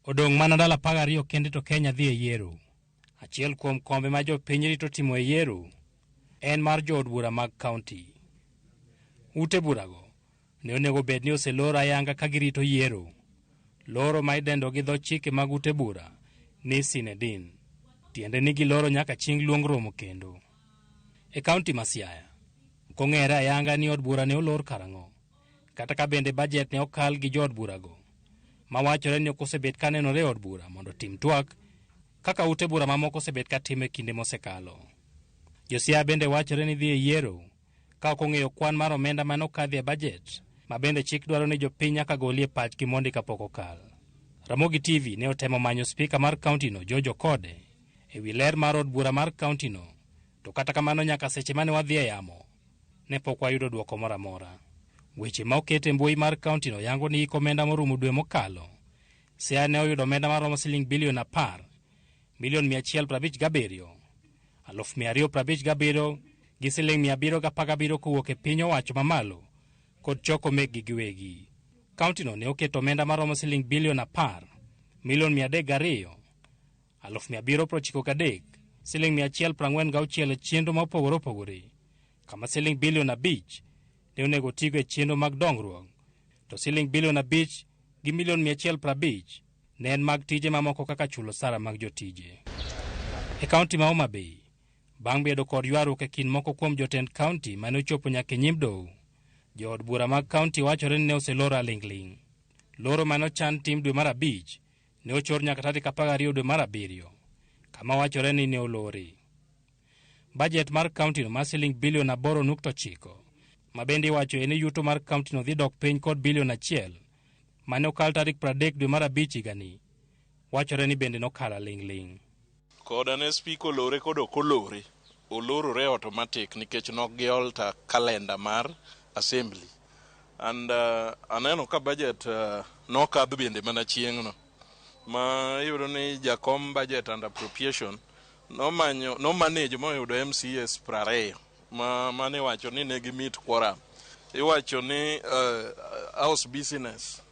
Odong' mana ndalo 12 kende to Kenya dhi e yiero. Achiel kuom kombe ma jopiny rito timo e yiero en mar jood bura mag kaunti. Ute burago ne onego bed ni oselor ayanga ka girito yiero. Loro ma idendo gi dho chike mag ute bura ni sine die. Tiende ni giloro nyaka chieng' luong romo kendo. E kaunti ma Siaya, ok ong'ere ayanga ni od bura ne olor karang'o. Kata ka bende bajet ne okal gi jood burago, ma wachore ni ok osebet ka nenore e od bura mondo otim twak kaka ute bura mamoko osebet ka timo e kinde mosekalo. Jo-Siaya bende wachore ni dhi e yiero ka ok ong'eyo kwan mar omenda mane okadhi e bajet ma bende chik dwaro ni jopiny nyaka golie pachgi mondi kapok okal. Ramogi TV ne otemo manyo spika mar kauntino George Okode e wi ler mar od bura mar kauntino to kata kamano nyaka seche mane wadhi e yamo ne pok wayudo dwoko moro amora. Weche ma oket e mbui mar kauntino yango ni hik omenda morumo dwe mokalo Siaya ne oyudo omenda maromo siling bilion 10 milion 157,257 gi siling 717 kowuok e piny owacho mamalo kod choko mekgi giwegi. Kauntino ne oketo omenda maromo siling bilion 10 milion 302,793 siling 146 e chenro ma opogore opogore kama siling bilion 5 ne onego tigo e chenro mag dongruok to siling bilion 5 gi milion 150 ne en mag tije mamoko kaka chulo osara mag jotije. E kaunti ma Homa Bay, bang' bedo kod ywaruok e kind moko kuom jotend kaunti mane ochopo nyaka e nyim doho, jood bura mag kaunti wachore ni ne oseloro aling'ling'. Loro mane ochan tim dwe mar 5 ne ochor nyaka tarik 12 dwe mar 7, kama wachore ni ne olore. Bajet mar kauntino mar siling bilion 8.9 ma bende iwacho ni yuto mar kauntino dhi dok piny kod bilion 1 mane okal tarik 30 dwe mar 5 higani wachore ni bende nokalo aling'ling'. Koda ne speaker olore kod ok olore, olorore automatic nikech nok gi alter calendar mar assembly. And aneno ka budget nokadh bende mana chieng'no. Ma iyudo ni jakom budget and appropriation nomanyo nomanage moyudo MCAs 20 ma mane iwacho ni ne gi meet quorum. Iwacho ni house business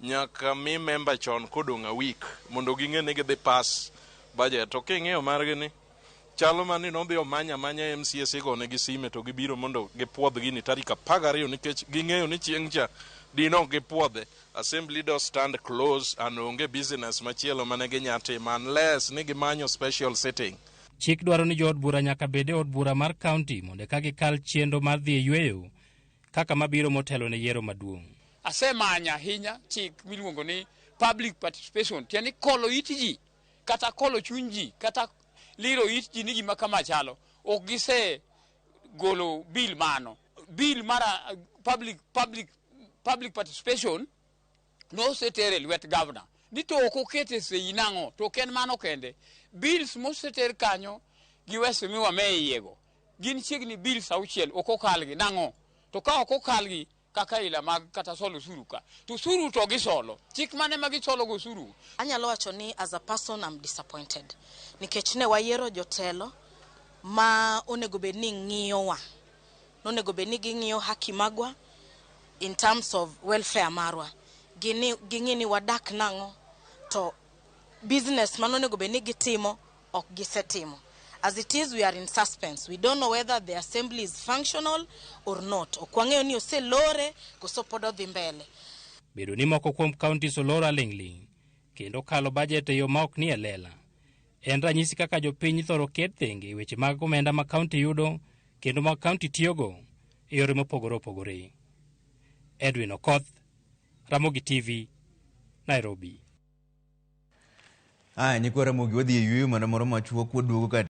nyaka mi member chon kodong' a week mondo ging'e ni gidhi pass budget. To king'iyo margi ni chalo mani nodhi omanya amanya MCAs igone gi sime to gibiro mondo gipuodh gini tarik 12 nikech ging'eyo ni chieng' cha dino gipuodhe. Assembly do stand close and onge business machielo mane ginya timo unless ni gimanyo special sitting. Chik dwaro ni jood bura nyaka bed e od bura mar kaunti mondo eka gikal chenro mar dhi e yweyo kaka mabiro motelo ne yiero maduong'. Asemanyo ahinya chik miluongo ni public participation, tiende ni kolo it ji kata kolo chuny ji kata liro it ji ni gima kama chalo. Ok gise golo bill mano. Bill mar public participation noseter e lwet governor ni to ok okete sei nang'o to ok en mano kende. Bills moseter kanyo gi waheshimiwa me iye go gin chiegni bills 6 ok okalgi nang'o to ka ok okalgi kaka ila mag kata solo osuru ka to osuru to gisolo chik mane ma gisolo go osuru. Anyalo wacho ni as a person I'm disappointed nikech ne wayiero jotelo ma onego bed ni ng'iyowa, nonego bed ni ging'iyo haki magwa in terms of welfare marwa, ging'i ni wadak nang'o to business manonego bed ni gitimo ok gisetimo. As it is, we are in suspense. We don't know whether the assembly is functional or not. Ok wang'eyo ni oselore koso pod odhi mbele. Bedo ni moko kuom counties oloro aling'ling' kendo kalo bajet e yo ma ok ni e lela en ranyisi kaka jopiny ithoro ket thenge e weche mag omenda ma kaunti yudo kendo mag kaunti tiyogo e yore mopogore opogore. Edwin Okoth, Ramogi TV, Nairobi. Aya, nyikwa Ramogi, wadhi e yueyo mana moro machuok waduogo ka.